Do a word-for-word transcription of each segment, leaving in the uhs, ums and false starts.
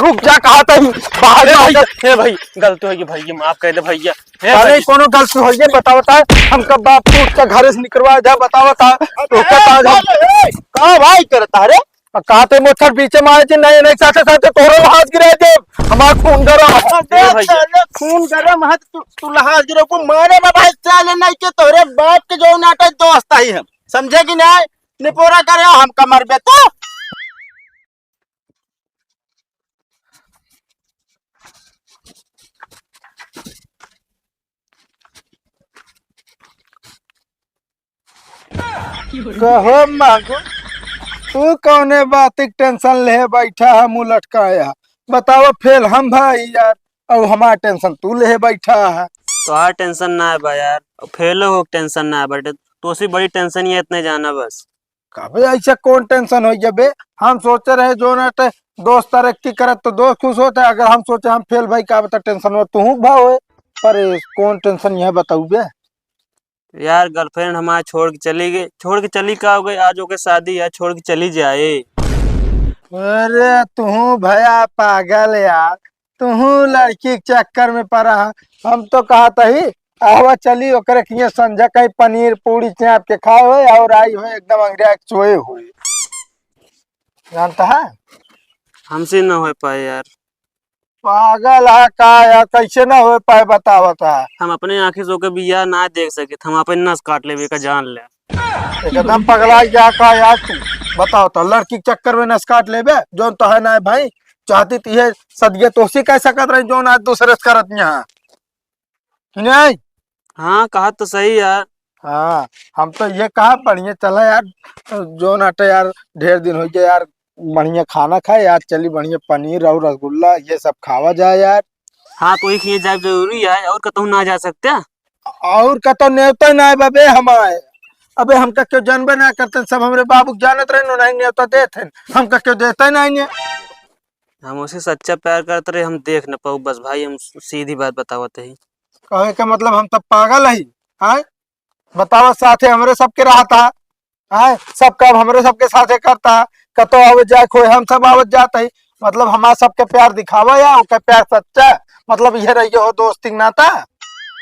रुक जा, कहा तही बाहर ए जा। भाई, ए भाई, गलती होगी भैया, माफ कर दे भैया। ए अरे भाई। कोनो गलती होई है, बतावत है, हमका बाप पूत का घर से निकलवा दे, बतावत है, ओके, ताज हम ए, का भाई करता रे? आ, कहा ते मोछर बीचे में आए थे, नहीं, नहीं, साथे, साथे तोहरो लहाज गिरा दे, हमार खून गरम है। ए भैया। साले खून गरम है, तू, तू लहाज गिरो को मारे में भाई, साले नहीं के तोहरे बाप के जो नाटक दोस्त आई हम, समझे कि नहीं? निपोरा करे हम कमर बे तो। कहो मांगू, तू कौने बात की टेंशन ले बैठा है, मुंह लटकाया? बताओ, फेल हम भाई यार, और हमार टेंशन तू ले बैठा है। तोहार टेंशन ना है बा यार, फेलो हो टेंशन ना है, बट तोसी बड़ी टेंशन ये इतने जाना बस। कबे ऐसा कौन टेंशन हो जबे? हम सोचे रहे जो ना टे दोस्त तरक्की करत तो दोस्त खुश होते, अगर हम सोचे हम फेल भाई का बता टेंशन हो तू भाव है, पर कौन टेंशन यह बताऊ बे? यार, गर्लफ्रेंड हमारे छोड़ के चली गई। छोड़ के चली का हो गई? आज ओके शादी है, छोड़ के चली जाए। अरे तू भया पागल यार, तू लड़की के चक्कर में पड़ा है। हम तो कहा तही आवा चली ओकरे किए संझा कहीं पनीर पूड़ी चाप के खाए होए और आई होए एकदम अंग्रेज सोए होए। जानता है? हमसे ना हो पाए यार। पागल है का यार, कैसे ना हो पाए बतावत है? हम अपने आँखी से ओके बियाह ना देख सके, हम अपन नस काट लेबे का जान ले। एकदम पगला गया का यार तू? बताओ तो, लड़की के चक्कर में नस काट लेबे? जोन तो है ना भाई, चाहती तो ये सदिये तोसी कह सकत रही, जोन आज दूसरे से करत यहाँ। नहीं? हाँ, कहा तो सही यार। हाँ, हम तो ये कहा बढ़िया चला यार, जोन आटे यार, ढेर दिन हो गया यार, बढ़िया खाना खाए यार, चली बढ़िया पनीर और रसगुल्ला ये सब खावा जाए यार। हाँ, तो एक ये जाए जरूरी है, और कतहूँ ना जा सकते? और कतहूँ नेवता ना है बबे हमारे। अबे हमका क्यों जानबे ना करते, सब हमरे बाबू के जानत रहे, नहीं नेवता देत हैं, हमका क्यों देते नहीं ने। हम उसे सच्चा प्यार करते रहे, हम देख न पाऊ बस भाई, हम सीधी बात बतावत ही। कहे का मतलब हम सब पागल ही, हैं? बतावा, साथे हमरे सबके रहता, हैं? सब काम हमरे सबके साथे करता, कतो आवत जाए कोई, हम सब आवत जात ही। मतलब हमार सबके प्यार दिखावा या ओके प्यार सच्चा, मतलब ये रहिए हो दोस्ती के नाता,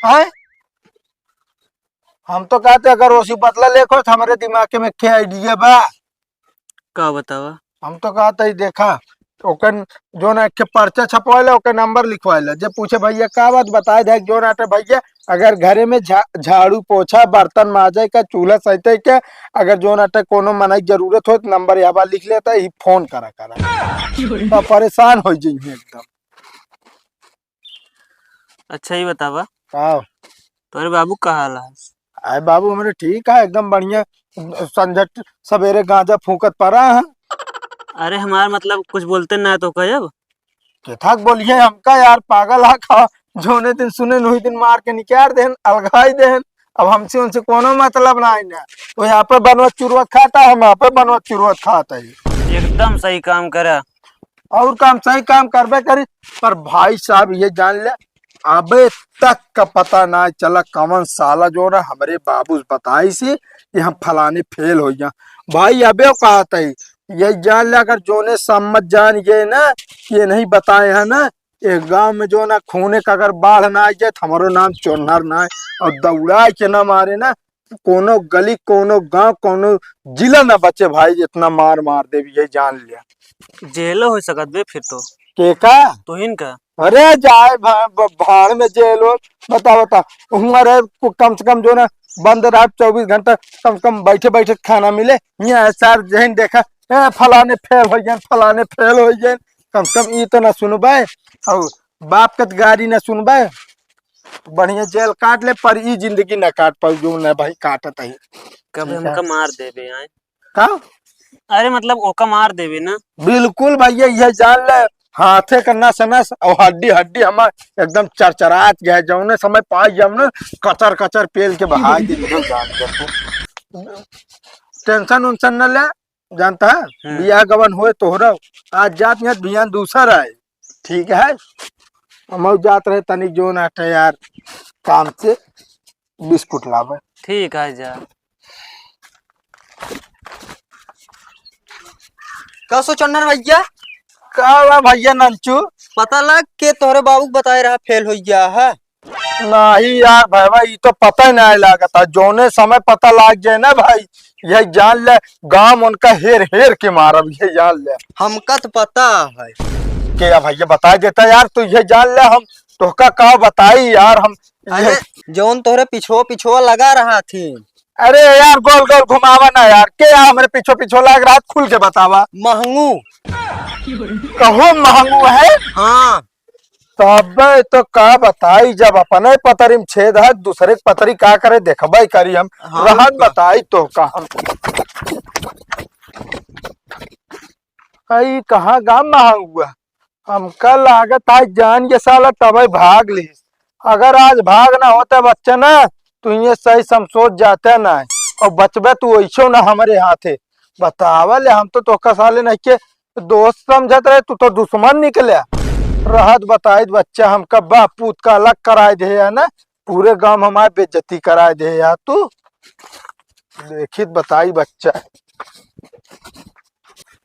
हैं? हम तो कहते अगर ओसी बदला लेखो तो हमरे दिमाग में के आइडिया बा। का बतावा? हम तो कहते ही देखा, ओकन जोन एक के पर्चा छपवाइला, ओके नंबर लिखवाइला। जे पूछे भैया का बात, बताए दे, जोन आटे भैया, अगर घरे में झा-, झाड़ू पोछा, बर्तन माजे का, चूल्हा सहिते के, अगर जोन आटे कोनो मनई जरूरत हो तो नंबर यहाँ लिख लेता ही, फोन करा करा। तो परेशान हो जाइए एकदम। अच्छा, ये बतावा। का? तोरे बाबू का हाल है? आए बाबू हमरे ठीक है, एकदम बढ़िया। संझा सवेरे गांजा फूंकत पड़ा है। अरे, हमार मतलब कुछ बोलते ना तो कहे अब। केथाक बोलिए हमका यार, पागल है का? जोने दिन सुने, वही दिन मार के निकाल देहन, अलगाई देहन। अब हमसे उनसे कोनो मतलब ना है ना। वो यहाँ पे बनवत चुरवत खाता है, हम यहाँ पे बनवत चुरवत खाता है। एकदम सही काम करा। और काम, सही काम करबे करी। पर भाई साहब, ये जान ले, अबे तक का पता ना चला कौन साला जो ना हमरे बाबू से बताई से कि हम फलाने फेल हो गया। भाई अबे कहत है, ये जान ले, अगर जोने सम्मत जान गए ना, ये नहीं बताए हैं ना, एक गांव में जो ना खूने का अगर बाढ़ ना आ जाए, तो हमारो नाम चोन्हर ना है। और दौड़ा के ना मारे ना, कोनो गली, कोनो गांव, कोनो जिला ना बचे भाई, जितना मार मार देबी, ये जान लिया। जेलो हो सकत बे फिर तो। के का? तोहिन का? अरे जाए भा-, ब-, भाड़ में जेल हो। बता, बता, हुआ रहे को कम से कम जो ना बंद रहा चौबीस घंटा, कम से कम बैठे बैठे खाना मिले। यहाँ सर जहन देखा, ए, फलाने फेल हो गए, फलाने फेल हो गए, कम से कम ई तो ना सुनबे। और बाप के तो गारी ना सुनबे। बढ़िया जेल काट ले, पर ई जिंदगी ना काट पाऊ, जो ना भाई काटत है। कब ठीक है। हमका मार देबे आए? का? अरे मतलब ओका मार देबे ना। बिल्कुल भैया, ये जान ले, हाथे का नस नस और हड्डी हड्डी हमार एकदम चरचरात गया। जौने समय पाई जौने कचर कचर पेल के बहा दे, जान ले तू। टेंशन उंशन न ले, जानता है? हम्म। बियाह गवन होए तोहरा, आज जात यहाँ बियाह दूसर आए, ठीक है? हम जात रहे तनिक जोन आटे यार काम से बिस्कुट लावे। ठीक है जा। का सोचो नर भैया? का बा भइया नंचू? पता लग के तोहरे बाबू के बताए रहा फेल होइ गया है। नहीं यार भइया, ई तो पता ही नहीं लागत है। जौने समय पता लाग जाए ना भाई, यह जान ले, गांव उनका हेर हेर के मारब, यह जान ले। हमका तो पता है। के या भइया बता देता यार, तू यह जान ले, हम तोहका का बताई यार, हम अरे, ये जौन तोहरे पिछुआ पिछुआ लगा रहा थी। अरे यार, गोल गोल घुमावा ना यार, के यार हमरे पीछे पीछे लाग रहा, खुल के बतावा। महंगू। कहो महंगू है? हाँ। तबे तो का बताई, जब अपने पतरी में छेद है, दूसरे के पतरी का करे, देखबे करी हम। हाँ, रहन का? बताई तो का हम। कई कहाँ गाँव महंगू है? हमका लागत है जान के साला तबे भाग लिहिस। अगर आज भाग ना होते बच्चा ना, तू ये सही समसोच जाते ना, और बचबे तू ऐसो ना हमरे हाथे। बतावा ले, हम तो तोका साले नहीं के दोस्त समझत रहे, तू तो दुश्मन निकले। रहत बताइत बच्चा हमका बाप पूत का अलग कराए दे है ना, पूरे गांव हमार बेइज्जती कराए दे है यार तू। देखित बताई बच्चा।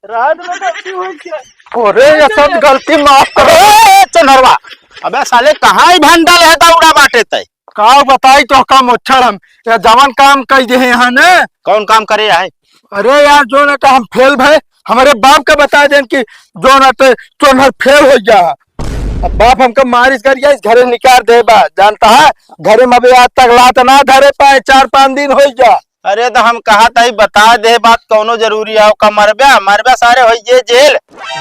रात में गलती हो गया। अरे, ये सब गलती माफ करो। अबे चोनहरवा, अबे साले, कहाँ ही भंडल है, दौड़ा बाटे तय? का बताई तो का मोच्छर हम, ये जवन काम कई दे हैं यहाँ ने। कौन काम करे है? अरे यार, जो ना तो हम फेल भए, हमारे बाप का बता देन कि जो ना तो चोनहर फेल हो गया। अब बाप हमका मारिस कर गया, इस घरे निकाल दे बा, जानता है, घरे में अभी आज तक लात ना धरे पाए, चार पाँच दिन हो गया। अरे, तो हम कहा तही बता दे बात, कौनो जरूरी है, का मरबे, मरबे सारे, होई ये जेल।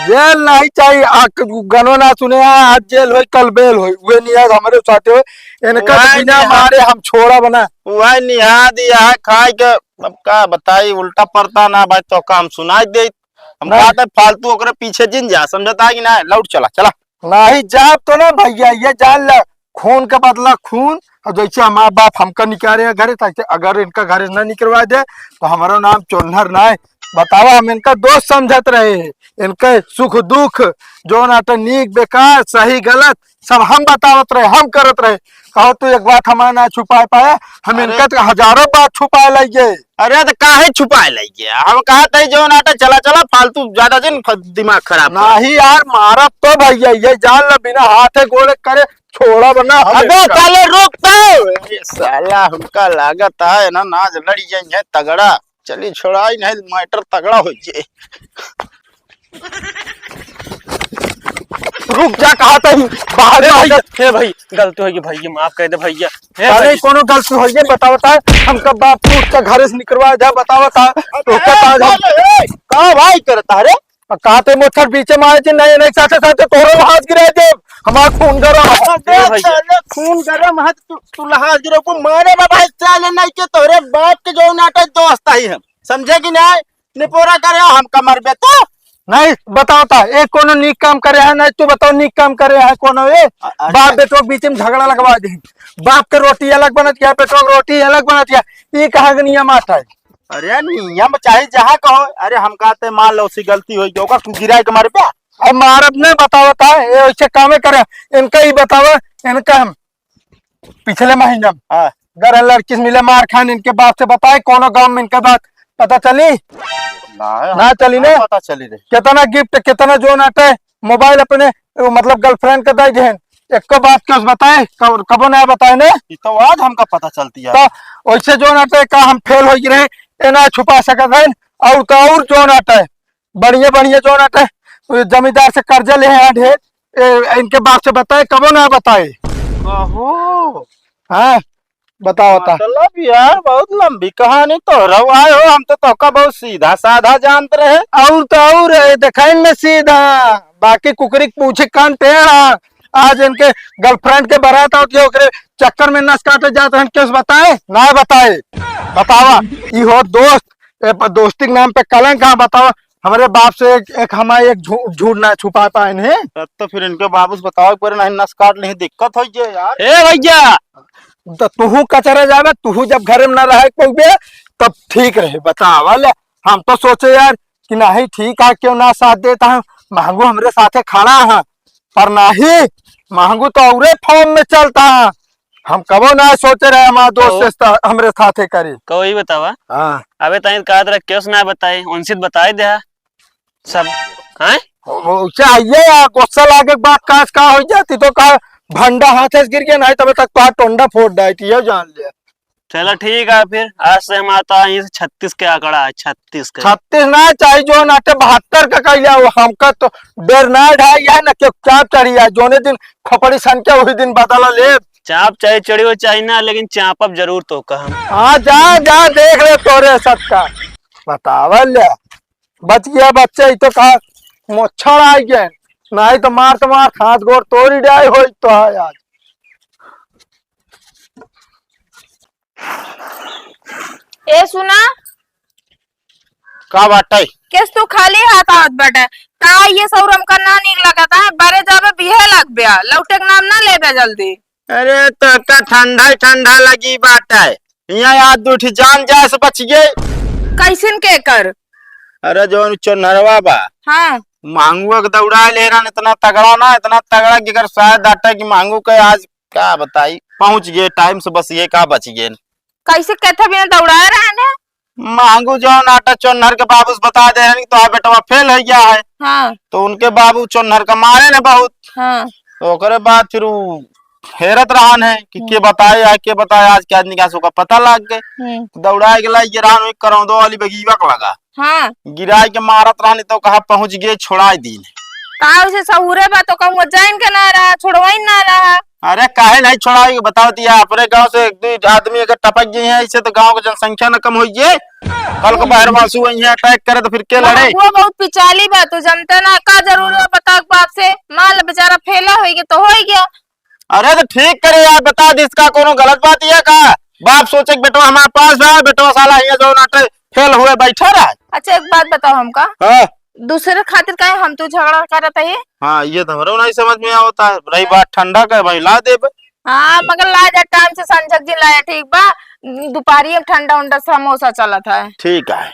जेल नहीं चाहिए, आ, क-, गनो ना सुने, आ, आज जेल होई, कल बेल होई, वे नियाद हमरे साथे होई, इनका तो वही बिना निहा-, मारे हम छोड़ा बना। वही निहाद यह खाए के, अब का बताई, उल्टा पड़ता ना भाई, तो काम सुनाई दे। हम नहीं। कहते फालतू ओकरे पीछे जिन जा, समझता है कि ना? लौट चला, चला। नहीं जाब तो ना भइया, ये जान ले, खून का बदला खून। और जैसे हमार बाप हमका निकाले हैं घरे, तैसे अगर इनका घरे ना निकलवा दे, तो हमारा नाम चोन्हर ना है। बतावा, हम इनका दोस्त समझत रहे हैं, इनके सुख दुख, जो ना तो नीक बेकार, सही गलत, सब हम बतावत रहे, हम करत रहे। कहो तू एक बात हमारा ना छुपाए पाए, हम अरे। इनका तो हजारों बात छुपाए लइगे। अरे तो काहे छुपाए लइगे? हम कहा तही जो ना तो चला, चला, फालतू ज्यादा दिन फ-, दिमाग खराब कर। नहीं यार, मारब तो भइया, ये जान ला, बिना हाथे गोड़े करे छोड़ा बना हम अबे इनका। साले रुक तो। अरे साला, हमका लागत है ना, नाज लड़ी जाइए तगड़ा। चली छोड़ाई, नहीं मैटर तगड़ा हो जाए। रुक जा, कहा तही, बाहर हे ना भइया, जा। हे भाई, गलती होगी भइया, माफ कर दे भइया। हे अरे भाई। कोनो गलती होई है, बतावत है, हमका बाप पूत का घरे से निकलवा जा, बतावत है, तो का बात है? ए, का भाई करता है रे? आ, कहा ते मोछर बीचे में आए थे, नहीं, नहीं, साथे, साथे तोहरो लहाज गिरा दे, हमार खून गरम है। अबे ए भइया। साले, खून गरम है, तू, तू लहाज गिरा को मारे बा भाई, साले नहीं के तोहरे बाप के जो नाटक दोस्त आई हम, समझे कि नहीं? निपोरा करे, हमका मरबे तो। नहीं, बताओ ता, एक कोनो नीक काम करे है, नहीं तू बताओ, नीक काम करे है कोनो, ए? अ-, अरे। बाप बेटो के बीच में झगड़ा लगवा दे, बाप के रोटी अलग बनत गया, बेटो के रोटी अलग बनत गया, ये कहाँ के नियम आता है? अरे नियम चाहे जहाँ कहो, अरे हम कहते मान लो सी गलती होई गई, ओकर तू गिराए के मरबे। अब मारब नहीं, बताओ ता, ये ऐसे कामे करे, इनका ही बताओ, इनका हम पिछले महीना में हाँ। अगर लड़की से मिले मार खान, इनके बाप से बताए, कोनो गांव में इनके बात पता चली? ना, ना चली ना? पता चली रे। कितना गिफ्ट, कितना जो नाटे, मोबाइल अपने, वो मतलब गर्लफ्रेंड के दे देहन, एको बात के उस बताए, कब-, कबो ना बताए ने। ई तो आज हमका पता चलती है। तो वैसे जो नाटे का हम फेल हो गए रहे, ए ना छुपा सकत है, और तो और जो नाटे बढ़िया बढ़िया जो नाटे, जमींदार से कर्जा ले हैं ढेर, ए, इनके बाप से बताए, कबो ना बताए। कहो। हाँ, बताओ, बता। मतलब यार, बहुत लंबी कहानी तो रहुआ हो, हम तो तोका बहुत सीधा साधा जानत रहे। और तो और, ए, देखाइन में सीधा, बाकी कुकरी के पूछे कान टेढ़ा। आज इनके गर्लफ्रेंड के बारात आवत है, ओकरे चक्कर में नस काटे जात रहन, केस बताए? ना बताए। बतावा, ई हो दोस्त, ए, प-, दोस्ती के नाम पे कलंक, हाँ, बतावा, हमरे बाप से एक, एक हमारे एक झू-, झूठ ना छुपा पाए हैं। तब तो फिर इनके बाबू से बताओ, एक बार नहीं नस काट नहीं, दिक्कत हो जाए यार। ए भैया, तो तुहू कचरा जावे, तुहू जब घरे में ना रहे पउबे, तब ठीक रहे। बतावा ले, हम तो सोचे यार कि नहीं ठीक है, क्यों ना साथ देता है, महंगू हमरे साथे खड़ा है, पर नहीं, महंगू तो औरे फॉर्म में चलता है। हम कबो ना सोचे रहे हमारा दोस्त कहो। से सा-, हमरे साथे करे। कहो, ई बतावा। हाँ। अबे ताई कहत रहे, केस ना बताई, उनसे बताई दे सब, हैं? वो चाहिए यार, गुस्सा लागे के बाद काश का हो जाती तो का भंडा हाथ से गिर गया, नहीं तब तक तो टोंडा फोड़ डाई थी, ये जान ले। चलो ठीक है फिर, आज से हम आता है ये छत्तीस के आंकड़ा है, छत्तीस के। छत्तीस ना चाहिए, जो नाटे बहत्तर का कह लिया, वो हमका तो डर ना ढाई है ना, क्यों क्या चढ़ी है, जोने दिन खोपड़ी सन के वही दिन बदला ले। चाप चाहे चढ़ी हो चाहे ना, लेकिन चापब जरूर तो कहम। हाँ, जा, जा, देख ले तोरे सबका। बतावल ले। बच गया बच्चा, ई तो का मोछड़ आ गया। नहीं तो मार तो मार, हाथ गोड़ तोड़ डाई होई तो है आज। ए सुना, का बाटे? केस तू खाली हाथ आवत बाटे? का ये सौर हमका ना नीक लगता है, बारे जाबे बिहे लगबे, लौटे के नाम ना लेबे जल्दी। अरे तो का ठंडा ही ठंडा लगी बाटे, यहाँ आज दो ठी जान जाए से बच गए। कैसन के कर? अरे जौन चोन्हरवा बा, हाँ। मांगुआ के दौड़ा ले रहन, इतना तगड़ा ना, इतना तगड़ा कि अगर शायद आटा की मांगू के आज का बताई, पहुंच गए टाइम से, बस ये का बच गए। कैसे कहते बिना दौड़ाए रहे ने? मांगू जौन आटा चोन्हर के बाबू से बता दे रहन कि तोहार बेटवा फेल हो गया है। हाँ। तो उनके बाबू चोन्हर का मारे ने बहुत। हाँ। तो ओकरे बाद फिर उ हेरत रहन है कि हम्म। के बताए, आ के बताए, आज के आदमी का ओका पता लग गए। हम्म। दौड़ाए के लाई गिरान हुई करौंदो वाली बगीवा के लगा। हाँ। गिराए के मारत रहन तो कहा पहुंच गए, छोड़ाए दीन। का उसे सहूरे बा तो कहूँ जाइन के ना रहा, छोड़वाइन ना रहा। अरे काहे नहीं छोड़ाए, बताओ तो ये अपने गांव से एक दो आदमी अगर टपक गए हैं, इससे तो गांव की जनसंख्या न कम होई है। कल को बाहर वासु वही है अटैक करे तो फिर के लड़े? वो बहुत पिचाली बा, तू जानते ना, का जरूरत बा बता के बाप से, मान ले बेचारा फेला होई गया तो होई गया। अरे तो ठीक करे यार, बता दे, इसका कोनो गलत बात ये का? बाप सोचे कि बेटवा हमारे पास बा, बेटवा साला यहाँ जो नाटे फेल हुए बैठा रहा। अच्छा, एक बात बताओ हमका। हाँ। दूसरे खातिर काहे हम तू झगड़ा करत है? हाँ, ये तो हमरो नहीं समझ में आवता है। रही बात ठंडा का, भाई ला देबे। हाँ, मगर ला जा टाइम से, संझक जी ला जा, ठीक बा? दोपहरिये में ठंडा उंडा समोसा चलत है। ठीक है।